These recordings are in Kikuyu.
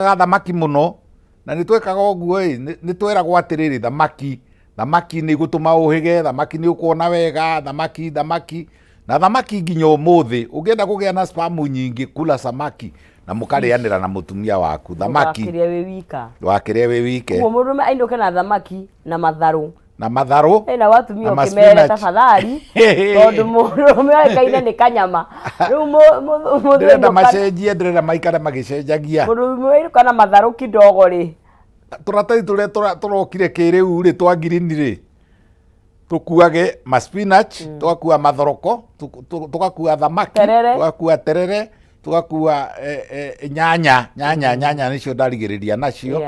Thamaki mũno, na nĩ twekaga ũguo ĩ, nĩ tweragwo atĩrĩrĩ, thamaki, thamaki nĩ igũtũma ũhĩge, thamaki nĩ ũkuona wega, thamaki, thamaki, na thamaki nginya ũmũthĩ, ũngĩenda kũgĩa na sperm nyingĩ, kula samaki, na mũkarĩanĩra na mũtumia waku, thamaki. Ndũgakĩrĩe wĩ wika. Ndũgakĩrĩe wĩ wike. Ũguo mũndũrũme ainũke na thamaki na matharũ. Na matharũ. Ĩ nao atumia Na ma ũkĩmere spinach. tafadhali tondũ mũndũrũme oĩkaine nĩ kanyama. Rĩu mũthuri Ndĩrenda ainũka macenjie, ndĩrenda maikare magĩcenjagia. mũndũrũme ainũka na matharũ kidogo rĩ. Tũratathi tũrĩa tũrokire kĩrĩu rĩ twa ngirini rĩ, tũkuage ma spinach, tũgakua mathoroko, tũgakua thamaki, Terere. tũgakua terere, tũgakua nyanya, nyanya, nyanya nĩcio ndarigĩrĩria nacio.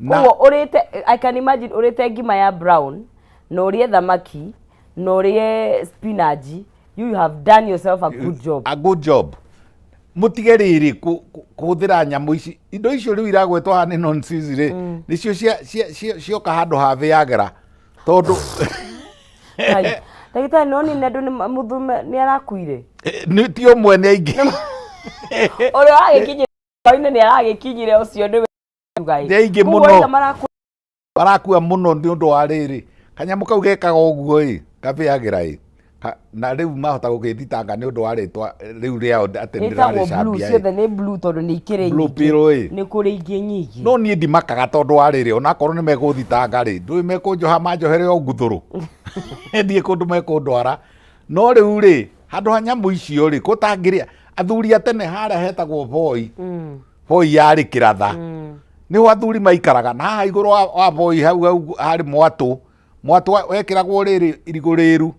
Na Koguo ũrĩte, I can imagine ũrĩte ngima ya brown na ũrĩe thamaki na ũrĩe spinach, you have done yourself a good job. A good job. Mũtige rĩrĩ kũhũthĩra nyamũ ici, indo icio rĩu iragwetwo haha nĩ nonsense rĩ, nĩcio cioka handũ ha Viagra, tondũ Ngai, ndagĩtarĩ no nĩ andũ nĩ mũthume nĩ arakuire. Nĩ ti ũmwe, nĩ aingĩ. Ũrĩa wagĩkinyire inĩ nĩ aragĩkinyire, ũcio nĩwe Ngai. Nĩ aingĩ Koguo mũno. aiga marakua. Marakua mũno nĩ ũndũ wa rĩrĩ, kanyamũ kau gekaga ũguo ĩ, kaviagra ĩ. Na rĩu mahota gũgĩthitanga nĩ ũndũ wa rĩtwa rĩu rĩao atĩ nĩ Ĩtagwo blue. rĩrarĩcambia ĩ. Ciothe nĩ blue tondũ nĩ ikĩrĩ Blue nyingĩ. pill ĩ. Nĩ kũrĩ ingĩ nyingĩ. No niĩ ndimakaga tondũ wa rĩrĩ, onakorwo nĩ megũthitanga rĩ, ndũĩ mekũnjoha manjohere o nguthũrũ, ndiĩ kũndũ mekũndwara. No rĩu rĩ, handũ ha nyamũ icio rĩ, kũtangĩrĩa athuri a tene harĩa hetagwo Voi. Voi yarĩ kĩratha. Nĩho athuri maikaraga, na haha igũrũ wa Voi hau hau harĩ mwatũ. Mwatũ wekĩragwo rĩrĩ irigũ rĩru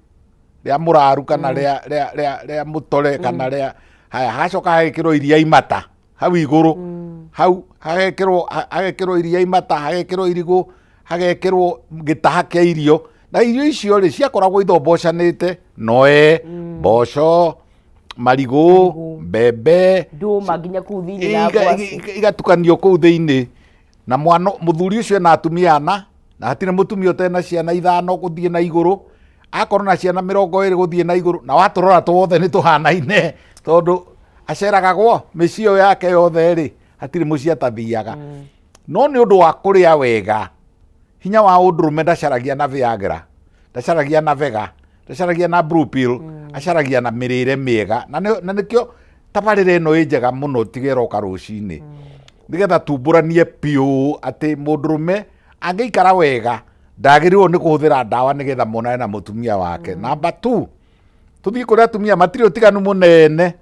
rĩa mũraru kana rĩa mũtore kana rĩa haya, hacoka hagekĩrwo iria imata hau igũrũ. Hau hagekĩrwo iria imata, hagekĩrwo irigũ, hagekĩrwo gĩtaha kĩa irio. Na irio icio rĩ, ciakoragwo ithombocanĩte, noe, mboco, marigũ, Marigũ. mbembe, ndũma nginya kũu thĩinĩ na ngwacĩ. Igatukanio kũu thĩinĩ. Na mwana mũthuri ũcio ena atumia ana, na hatirĩ mũtumia ũtarĩ na ciana 5 gũthiĩ na igũrũ, akorwo na ciana 20 gũthiĩ na igũrũ, na watũrora twothe nĩ tũhanaine, tondũ aceraga gwo mĩciĩ ĩyo yake yothe rĩ, hatirĩ mũciĩ atathiaga. No nĩ ũndũ wa kũrĩa wega, hinya wa ũndũrũme ndacaragia na Viagra, ndacaragia na Vega, ndacaragia na blue pill, acaragia na mĩrĩre mĩega. Na nĩkĩo tabarĩra ĩno ĩ njega mũno, tiga ĩroka rũcinĩ, nĩgetha tumbũranie biũ atĩ mũndũrũme angĩikara wega ndagĩrĩirwo nĩ kũhũthĩra ndawa nĩgetha monane na mũtumia wake. Number 2, tũthiĩ kũrĩ atumia, matirĩ ũtiganu mũnene.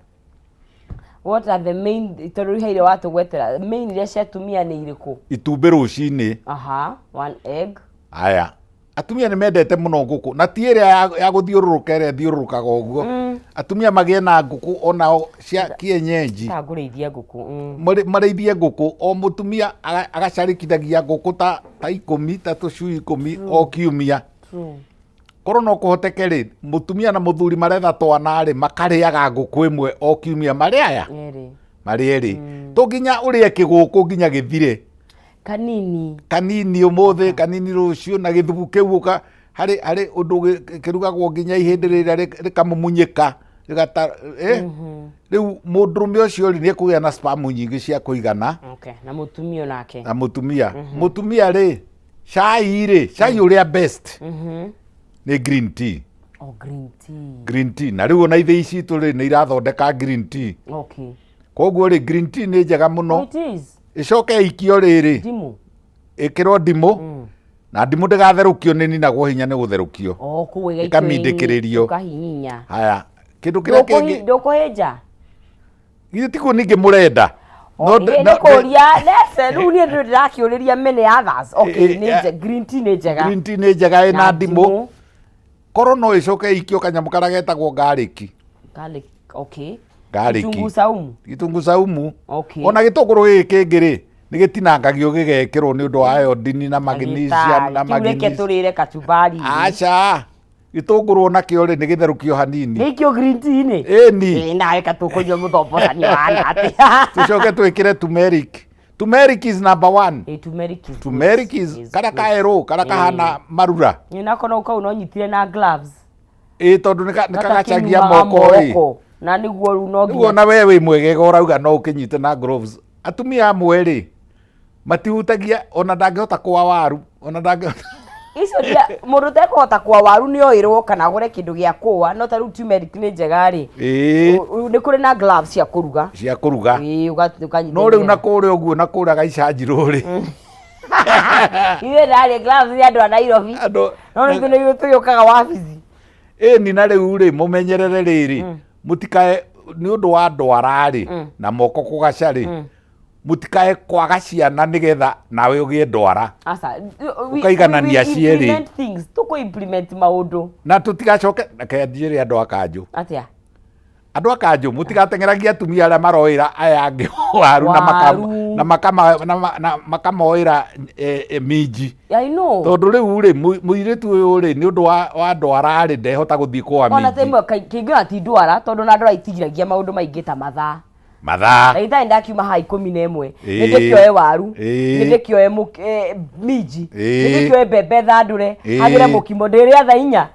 What are the main, tondũ rĩu haire watũgwetera main iria cia atumia nĩ irĩkũ? Itumbĩ rũcinĩ. Aha, one egg. Aya, atumia nĩ mendete mũno ngũkũ, na ti ĩrĩa ya gũthiũrũrũka ĩrĩa ĩthiũrũrũkaga ũguo. Atumia magĩe na ngũkũ onao cia kienyeji. Ta ngũrĩithie ngũkũ. Marĩithie ngũkũ, o mũtumia agacarĩkithagia ngũkũ ta 10, ta tũcui 10 o kiumia. Korwo no kũhoteke rĩ, mũtumia na mũthuri maretha twana rĩ, makarĩaga ngũkũ ĩmwe o kiumia, marĩ aya? Erĩ. Marĩ erĩ. To nginya ũrĩe kĩgũkũ nginya gĩthire. Kanini. Kanini ũmũthĩ, kanini rũciũ, na gĩthubu kĩu ũka, harĩ ũndũ kĩrugagwo nginya ihĩndĩ rĩrĩa rĩkamumunyĩka, rĩgata, Rĩu mũndũrũme ũcio rĩ, nĩ ekũgĩa na sperm nyingĩ cia kũigana. Okay, na mũtumia onake. Na mũtumia. Mũtumia rĩ, cai rĩ, cai ũrĩa best nĩ green tea. Oh, green tea. Green tea. Na rĩu ona ithĩi citũ rĩ, nĩ irathondeka green tea. Koguo rĩ, green tea nĩ njega mũno. It is. Ĩcoke ĩikio rĩrĩ. Ndimũ. Ĩkĩrwo ndimũ. Na ndimũ ndĩgatherũkio, nĩ ninagwo hinya nĩ gũtherũkio. Oh, koguo ĩgaikio Ĩkamindĩkĩrĩrio. Ũkahihinya. Haya, kĩndũ kĩrĩa kĩngĩ. Ndũkũhĩnja? Githĩ tiguo ningĩ mũrenda? No Nĩ kũria, listen, rĩu niĩ ndĩ ndĩrakĩũrĩria many others. Okay, nĩ green tea nĩ njega. Green tea nĩ njega ĩna Na ndimũ. ndimũ. Korwo no ĩcoke ĩikio kanyamũ karĩa getagwo garlic. Garlic, okay. Garlic. Kitunguu saumu. Kitunguu saumu. Okay. Ona gĩtũngũrũ gĩkĩ kĩngĩ rĩ, nĩ gĩtinangagio gĩgekĩrwo nĩ ũndũ wa iodine na magnesium na Kĩu reke magnesium. tũrĩre kachumbari. Aca. Gĩtũngũrũ onakĩo rĩ, nĩ gĩtherũkio hanini. Nĩ ikio green tea inĩ? Ĩni. Ĩ, nawe katũkũnyua mũthombocani wana atĩa? Tũcoke twĩkĩre turmeric. Turmeric is number 1. Ĩ, turmeric is good. Turmeric is Is karĩa good. kaerũ, karĩa kahana marura. Ĩ, nako no kau no nyitire na gloves. Ĩ, tondũ nĩ kagacagia Gatakinyuaga moko ĩ. moko. Na nĩguo rĩu no Rĩu nginya ona we wĩ mwegega ũrauga no ũkĩnyite na gloves. Atumia amwe rĩ, matihutagia ona ndangĩhota kũa waru, ona ndangĩhota. Icio ndia mũndũ ũtekũhota kũa waru nĩ oĩrwo kana agũre kĩndũ gĩa kũa, no ta rĩu turmeric nĩ njega rĩ. Nĩ kũrĩ na gloves cia kũruga. Cia kũruga. Ĩĩ, ũkanyitĩrĩra. No rĩu na kũrĩa ũguo na kũrĩa gaicanjirũ rĩ. Ithuĩ ndarĩ gloves nĩ andũ a Nairobi. Andũ No rĩu nĩ ithuĩ tũgĩũkaga wabici. Ĩni na rĩu rĩ, mũmenyerere rĩrĩ, mũtikae nĩ ũndũ wa ndwara rĩ, na moko kũgaca rĩ, mũtikae kwaga ciana nĩgetha nawe ũgĩe ndwara. Aca, Ũkaiganania we cierĩ. implement things, tũkũ implement maũndũ. Na tũtigacoke, reke njĩre andũ a kanjũ. Atĩa? Andũ a kanjũ mũtigateng'eragie atumia arĩa maroĩra aya angĩ waru na maka- Waru. na makama- na ma- na makamoĩra minji. I know. Tondũ rĩu rĩ, mũirĩtu ũyũ rĩ, nĩ ũndũ wa ndwara rĩ, ndehota gũthiĩ kwa Ona minji. ta imwe kĩngĩ ona ti ndwara, tondũ ona ndwara itigiragia maũndũ maingĩ ta mathaa. Mathaa. Ndagĩtarĩ ndakiuma haha 11. Ĩĩ. Nĩ ndĩkĩoe waru. Ĩĩ. Nĩ ndĩkĩoe minji. Ĩĩ. Nĩ ndĩkĩoe mbembe thandũre. Ĩĩ. Hagĩre mũkimo. Ndĩrĩa thaa 4.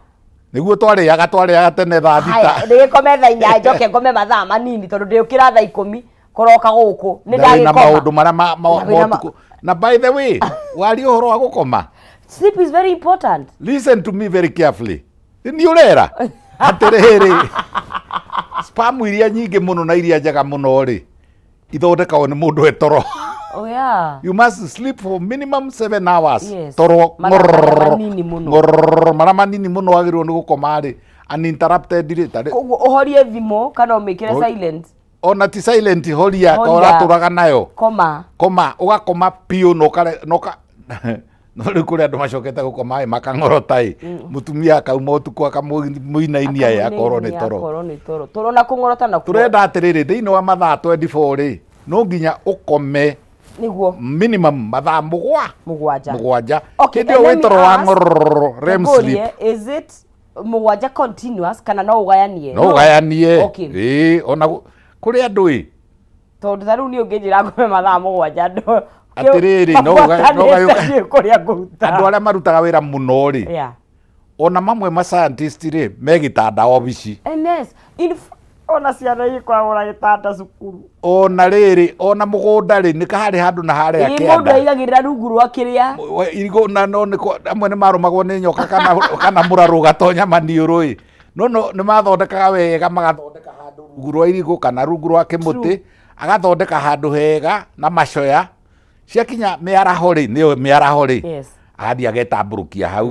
Nĩguo twarĩaga tene thaa 6. Haya, ndĩgĩkome thaa 4, njoke ngome mathaa manini tondũ ndĩũkĩra thaa 10 kũroka gũkũ. Nĩ Na wĩna ndagĩkoma. maũndũ marĩa Na wĩna ma ũtukũ. Na by the way, waria ũhoro wa gũkoma. Sleep is very important. Listen to me very carefully. Nĩ ũrera atĩrĩrĩ, spam iria nyingĩ mũno na iria njega mũno rĩ, ithondekagwo nĩ mũndũ e toro. Oh, yeah. You must sleep for minimum 7 hours. Yes. Toro Mathaa ng'orororo, manini mũno. ng'orororo, marĩa manini mũno wagĩrĩirwo nĩ gũkoma rĩ, uninterrupted rĩ, tarĩ Koguo ũhorie thimũ kana ũmĩkĩre silent. Ona ti silent, horia, Horia. ũratũraga nayo. Koma. Koma, ũgakoma piũ na ũkare, na ũka no rĩu kũrĩ andũ macokete gũkoma ĩ makang'orota ĩ, mũtumia akauma ũtukũ akamũinainia ĩ akorwo nĩ toro. Akorwo nĩ toro. Toro na kũng'orota na kuo. Tũrenda atĩrĩrĩ, thĩinĩ wa mathaa 24 rĩ, no nginya ũkome Nĩguo. minimum mathaa 7. 7. Okay, Hĩndĩ ĩyo and let wĩ toro me wa ask, ng'orororo, REM sleep. Ngũrie, is it 7 continuous kana no ũgayanie? No ũgayanie. Okay. Ĩĩ, ona kũrĩ andũ ĩ. Tondũ ta rĩu niĩ ũngĩnjĩra ngome mathaa 7 ndo Atĩrĩrĩ, no mabuatanĩte ũgayũka- ndiũĩ kũrĩa ngũruta. Andũ arĩa marutaga wĩra mũno rĩ, Yeah. ona mamwe ma scientist rĩ, me gĩtanda obici. And yes, in ona ciana igĩkoragwo na gĩtanda cukuru. Ona rĩrĩ, ona mũgũnda rĩ, nĩ harĩ handũ na harĩa Ĩĩ, mũndũ kĩanda. aigagĩrĩra rungu rwa kĩrĩa. We, irigũ na no nĩ kwa- amwe nĩ marũmagwo nĩ nyoka kana mũrarũ ũgatonya maniũrũ ĩ. No, no, nĩ mathondekaga wega, magathondeka handũ rungu rwa irigũ kana rungu rwa kĩmũtĩ, agathondeka handũ hega na macoya. Ciakinya mĩaraho rĩ, nĩyo mĩaraho rĩ, agathiĩ agetambũrũkia hau.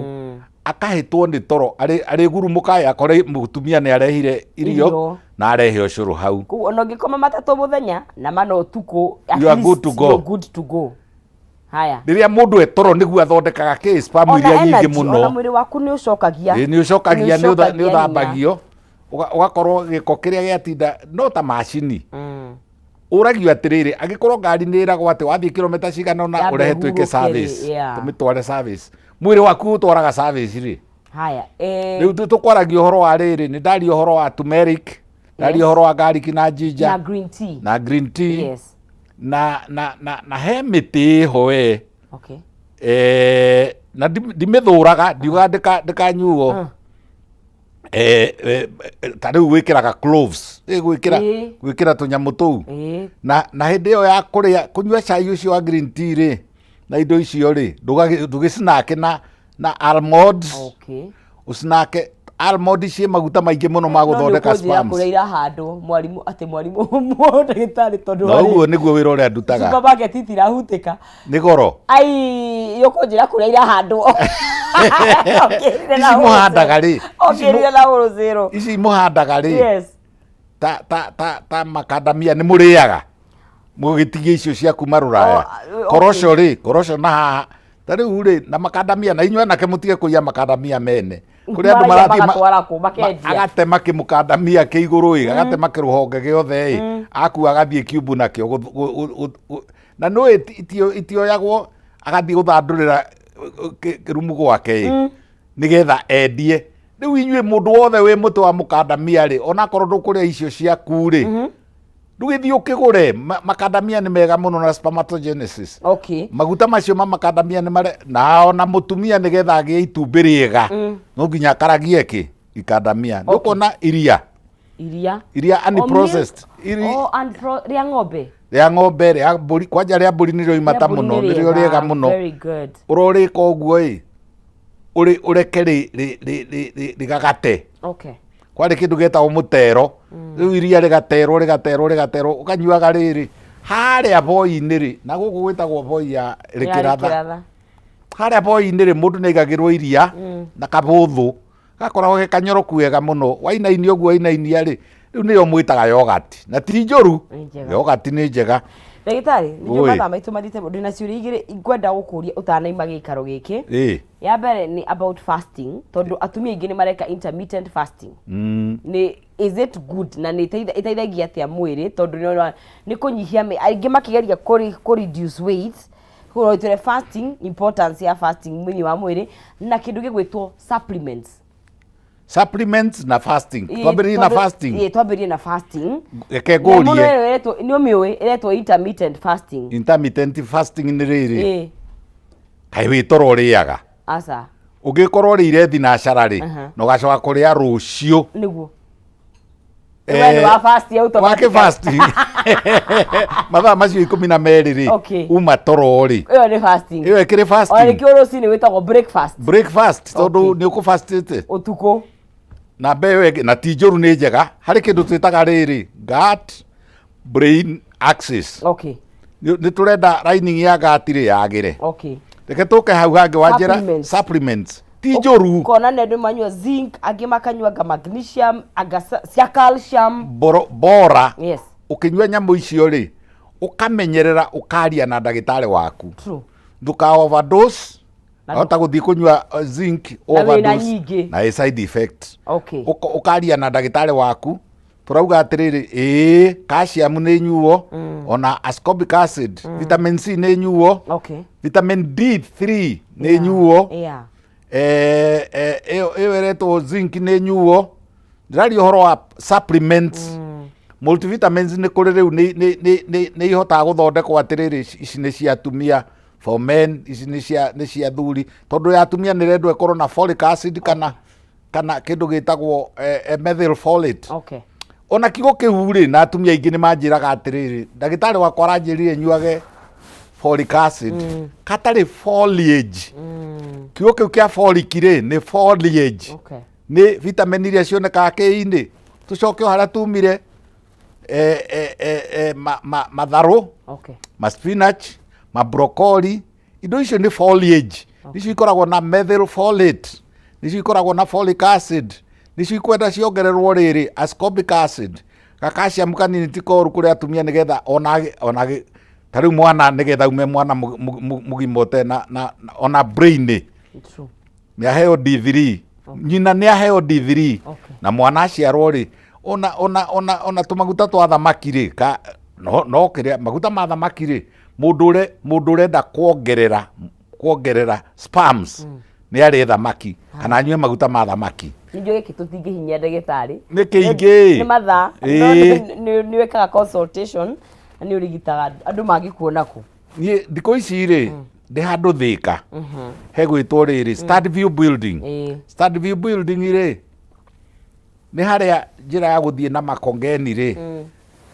Akahĩtwo nĩ toro, arĩgurumũka ĩ, akore mũtumia nĩ arehire irio Irio. na arehe ũcũrũ hau. Koguo ona ũngĩkoma 3 mũthenya na 4 ũtukũ, at You are good least to go. you're good to go. Haya. Rĩrĩa mũndũ e toro nĩguo athondekaga kĩ sperm Ona iria nyingĩ energy, mũno. ona mwĩrĩ waku nĩ ũcokagia. Ĩ, nĩ ũcokagia, Nĩ ũcokagia nĩ ũthambagio. Ũgakorwo gĩko kĩrĩa gĩatinda no ta macini. Ũragio atĩrĩrĩ, angĩkorwo ngari nĩ ĩragwo atĩ wathiĩ kilomita cigana ũna Yambe ũrehe twĩke hurũke rĩ, service, yeah. tũmĩtware service. Mwĩrĩ waku ũtwaraga service rĩ. Haya, Rĩu tũkwaragia ũhoro wa rĩrĩ, nĩ ndaria ũhoro wa turmeric, ndaria ũhoro wa garlic na ginger, Na green tea. Na green tea. Yes. Na he mĩtĩ ĩho we. Okay. Na ndimĩthũraga, ndiugaga ndĩkanyuo. Ta rĩu wĩkĩraga cloves, gwĩkĩra tũnyamũ tũu. Na hĩndĩ ĩyo ya kũrĩa, kũnyua cai ũcio wa green tea rĩ, na indo icio rĩ, ndũgĩcinake na almonds. Okay. Ũcinake almond ciĩ maguta maingĩ mũno ma No nĩ gũthondeka ũkũnjĩra sperms. kũrĩa irahandwo, mwarimu, atĩ mwarimu, ndagĩtarĩ tondũ Na warĩ ũguo nĩguo wĩra ũrĩa ndutaga. Supermarket itirahutĩka. Nĩ goro. Ai, ũkũnjĩra kũrĩa irahandwo. Ũkĩrire na Ici mũhandaga rĩ? Ici Ũkĩrire na wholesale. Ici mũhandaga rĩ? Yes. Ta makandamia nĩ mũrĩaga. Mũgĩtigia icio cia kuma rũraya. Oh, okay. Korosho rĩ, korosho na haha. Ta rĩu rĩ, na makandamia, na inyuĩ anake mũtige kũiya makandamia mene. Kũrĩ andũ Maraiya marathiĩ magatwara kũ, makendia. agatema kĩmũkandamia kĩ igũrũ ĩ, agatema kĩrũhonge gĩothe ĩ, akua agathiĩ kiumbu nakĩo na nĩũĩ itioyagwo, agathiĩ gũthandũrĩra kĩrumu gwake ĩ, nĩgetha endie. Rĩu inyuĩ mũndũ wothe wĩ mũtĩ wa mũkandamia rĩ, onakorwo ndũkũrĩa icio ciaku rĩ, ndũgĩthiĩ ũkĩgũre. Makandamia nĩ mega mũno na spermatogenesis. Okay. Maguta macio ma makandamia nĩ mare, na ona mũtumia nĩgetha agĩe itumbĩ rĩega, no nginya akaragie kĩ ikandamia. Okay. Ndũkuona iria? Iria. Iria O milk, unprocessed. Iri o rĩa ng'ombe. Rĩa ng'ombe, rĩa mbũri, kwanja rĩa mbũri nĩrĩo imata Rĩa mbũri mũno, nĩ nĩrĩo rĩega mũno. Very good. Ũrorĩka ũguo ĩ, ũreke rĩgagate. Okay. Kwarĩ kĩndũ gĩtagwo mũtero. Rĩu iria rĩgaterwo, rĩgaterwo, rĩgaterwo, ũkanyuaga rĩrĩ harĩa boi-inĩ rĩ, na gũkũ gwĩtagwo boi ya rĩkĩratha. Rĩkĩratha. Harĩa boi-inĩ rĩ, mũndũ nĩ aigagĩrwo iria na kabũthũ gakoragwo ge kanyoroku wega mũno, wainainia ũguo wainainia rĩ, rĩu nĩyo mwĩtaga yogati, na ti njũru. Nĩ njega. Yogati nĩ njega. Ndagĩtarĩ, nĩ Oi. mathaa maitũ mathiĩte mũno. Ndĩna ciũria igĩrĩ ngwenda gũkũria ũtanaima gĩikaro gĩkĩ. Ya mbere nĩ about fasting, tondũ atumia aingĩ nĩ mareka intermittent fasting. Nĩ is it good na nĩ ĩteithagia atĩa mwĩrĩ, tondũ nĩ kũnyihia aingĩ makĩgeria kũ reduce weight. Koguo no twĩre fasting, importance ya fasting thĩinĩ wa mwĩrĩ, na kĩndũ gĩgwĩtwo supplements. Supplements na fasting. Twambĩrĩrie na fasting. Ĩĩ, twambĩrĩrie na fasting. Reke Nyamũ ngũrie. ĩyo ĩretwo, nĩ ũmĩũĩ, ĩretwo intermittent fasting. Intermittent fasting nĩ rĩrĩ. Kaĩ wĩ toro ũrĩaga? Aca. Ũngĩkorwo ũrĩire thinacara rĩ, na ũgacoka kũrĩa rũciũ. Nĩguo. We nĩ wa fast automatically. Wake fast. Mathaa macio 12 rĩ, uma toro rĩ. Ĩyo nĩ fasting. Ĩyo ĩkĩrĩ fasting. Ona nĩkĩo rũcinĩ wĩtagwo breakfast. Breakfast, tondũ nĩ ũkũfastĩte. Ũtukũ. Na mbeũ ĩngĩ, na ti njũru nĩ njega, harĩ kĩndũ twĩtaga rĩrĩ, gut brain axis. Nĩ tũrenda lining ya gut rĩ yagĩre. Reke tũke hau hangĩ wa njĩra Supplements. supplements. Ti njũru. Kona nĩ andũ manyua zinc, angĩ makanyua anga magnesium, anga cia calcium. Bora. Yes. Ũkĩnyua nyamũ icio rĩ, ũkamenyerera ũkaria na ndagĩtarĩ waku. True. Ndũka overdose. Na Wahota gũthiĩ kũnyua zinc Na wĩna overdose nyingĩ. na ĩ side effect. Okay. Ũkaria na ndagĩtarĩ waku, tũrauga atĩrĩrĩ, ĩĩ calcium nĩ nyuo, ona ascorbic acid, vitamin C nĩ nyuo, Okay. vitamin D3 nĩ nyuo, ĩyo ĩretwo zinc nĩ nyuo. Ndĩraria ũhoro wa supplements. Multivitamins nĩ kũrĩ rĩu nĩ ihotaga gũthondekwo atĩrĩrĩ, ici nĩ cia atumia for men, ici nĩ cia athuri, tondũ ya atumia nĩ ĩrendwo ĩkorwo na folic acid kana kĩndũ gĩtagwo methylfolate. Okay. Ona kiugo kĩu rĩ, na atumia aingĩ nĩ manjĩraga atĩrĩrĩ, ndagĩtarĩ wakwa aranjĩrire nyuage folic acid. Katarĩ foliage. Kiugo kĩu kĩa folic rĩ, nĩ foliage. Okay. Nĩ vitamin iria cionekaga kĩi-inĩ. Tũcoke o harĩa tumire, matharũ, Okay. ma spinach, ma broccoli, indo icio nĩ foliage. Okay. Nicio ikoragwo na methylfolate, nicio ikoragwo na folic acid, nicio ikwenda ciongererwo rĩrĩ ascorbic acid, ga calcium kanini ti koru kũrĩ atumia nĩgetha ona ta rĩu mwana nĩgetha ume mwana mũgima ũte na ona brain True. nĩ aheo D3. Okay. Nyina nĩ aheo D3. Okay. Na mwana aciarwo rĩ, ona tũmaguta twa thamaki rĩ, ka, no kĩrĩa maguta ma thamaki rĩ, mũndũ ũrenda kuongerera sperms, nĩ arĩe thamaki kana anyue maguta ma thamaki. Nĩ njũĩ gĩkĩ tũtingĩhinyia ndagĩtarĩ. Nĩ kĩingĩ. Nĩ mathaa. Ĩĩ. No nĩ wĩkaga consultation na nĩ ũrigitaga andũ mangĩkuona kũ? Niĩ thikũ ici rĩ, ndĩ handũ Thĩka. He gwĩtwo rĩrĩ Standview Building. Ĩĩ. Standview Building rĩ, nĩ harĩa njĩra ya gũthiĩ na Makongeni rĩ,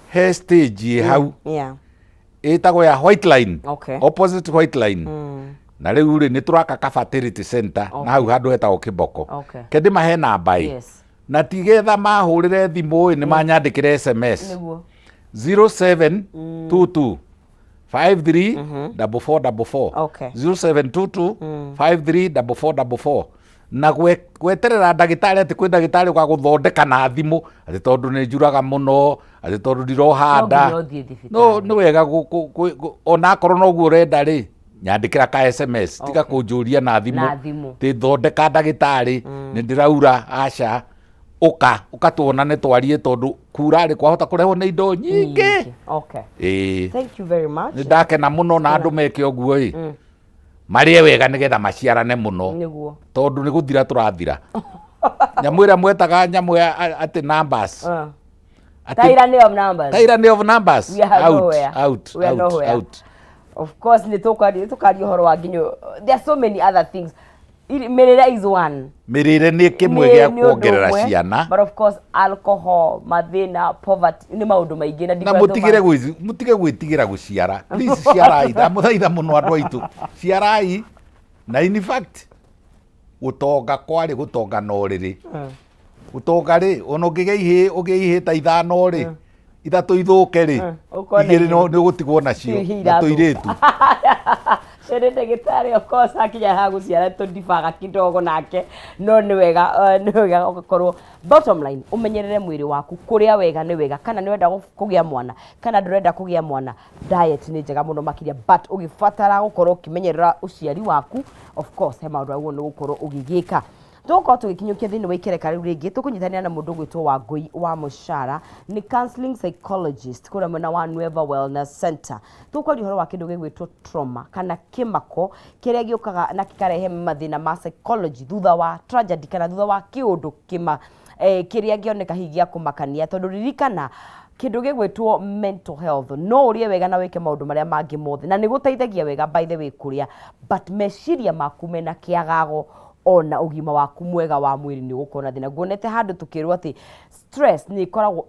he stage ĩ hau. Yeah. Ĩtagwo ya White Line. Okay. Opposite White Line. Na rĩu rĩ, nĩ tũraka ka fertility center Okay. na hau handũ hetagwo Kĩboko. Okay. Ke ndĩmahe namba ĩ. Yes. Na tigetha mahũrĩre thimũ ĩ, nĩ manyandĩkĩre SMS. Nĩguo. 0722 53 44 44. Okay. 0722 53 44 44. Na gweterera ndagĩtarĩ atĩ kwĩ ndagĩtarĩ ũgagũthondeka na thimũ atĩ tondũ nĩ njuraga mũno, atĩ tondũ ndirohanda. No nginya ũthiĩ thibitarĩ. No nĩ wega ona akorwo noguo ũrenda rĩ, nyandĩkĩra ka SMS, tiga Okay. kũnjũria na thimũ. Na thimũ. Tĩ thondeka ndagĩtarĩ, nĩ ndĩraura, aca, ũka tuonane twarie, tondũ kura rĩ kwahota kũrehwo nĩ indo nyingĩ. Nyingĩ. Okay. Ĩĩ. Thank you very much. Nĩ ndakena mũno na andũ meke ũguo ĩ, marĩe wega nĩgetha maciarane mũno. Nĩguo. Tondũ nĩ gũthira tũrathira. Nyamũ ĩrĩa mwetaga nyamũ ya atĩ numbers. Atĩ Tyranny of numbers. Tyranny of numbers. We are Out, nowhere. out, We are out, nowhere. out. Of course nĩ tũkaria ũhoro wa nginya there are so many other things. Mĩrĩre is one. Mĩrĩre nĩ kĩmwe Nĩ- gĩa nĩ ũndũ kuongerera ũmwe, ciana. But of course alcohol, mathĩna, poverty, nĩ maũndũ maingĩ na Na ndikwenda mũtigĩre mũtige gwĩtigĩra gũciara. Please ciarai, ndamũthaitha mũno andũ aitũ, ciarai. Na in fact gũtonga kwarĩ gũtonga na ũrĩrĩ. Gũtonga rĩ, ona ũngĩgĩa ihĩĩ, ũgĩe ihĩĩ ta ithano rĩ, ithatũ ithũke rĩ, Ũkorwo na igĩrĩ igĩrĩ. nĩ ũgũtigwo nacio Ihĩĩ na irathũka. tũirĩtu. Cene ndagĩtarĩ, of course akinya ha gũciara tũndibaga kidogo nake, no nĩ wega, nĩ wega ũgakorwo. Bottom line, ũmenyerere mwĩrĩ waku, kũrĩa wega nĩ wega, kana nĩ ũrenda kũgĩa mwana kana ndũrenda kũgĩa mwana, diet nĩ njega mũno makĩria, but ũgĩbatara gũkorwo ũkĩmenyerera ũciari waku, of course he maũndũ agwo nĩ gũkorwo ũgĩgĩka. Tũgũkorwo tũgĩkinyũkia thĩinĩ wa ikereka rĩu rĩngĩ, tũkũnyitanĩra na mũndũ ũgwĩtwo Wangũi wa Mũcara, nĩ counseling psychologist kũrĩa mwena wa Nueva Wellness Center. Tũkwaria ũhoro wa kĩndũ gĩgwĩtwo trauma kana kĩmako kĩrĩa gĩũkaga na gĩkarehe mathĩna ma psychology thutha wa tragedy kana thutha wa kĩũndũ kĩma kĩrĩa gĩoneka hihi gĩa kũmakania, tondũ ririkana kĩndũ gĩgwĩtwo mental health, no ũrĩe wega na wĩke maũndũ marĩa mangĩ mothe na nĩ gũteithagia wega by the way kũrĩa, but meciria maku mena kĩagago ona ũgima waku mwega wa mwĩrĩ nĩ ũgũkorwo na thĩna. Nguonete handũ tũkĩrwo atĩ stress nĩ ĩkoragwo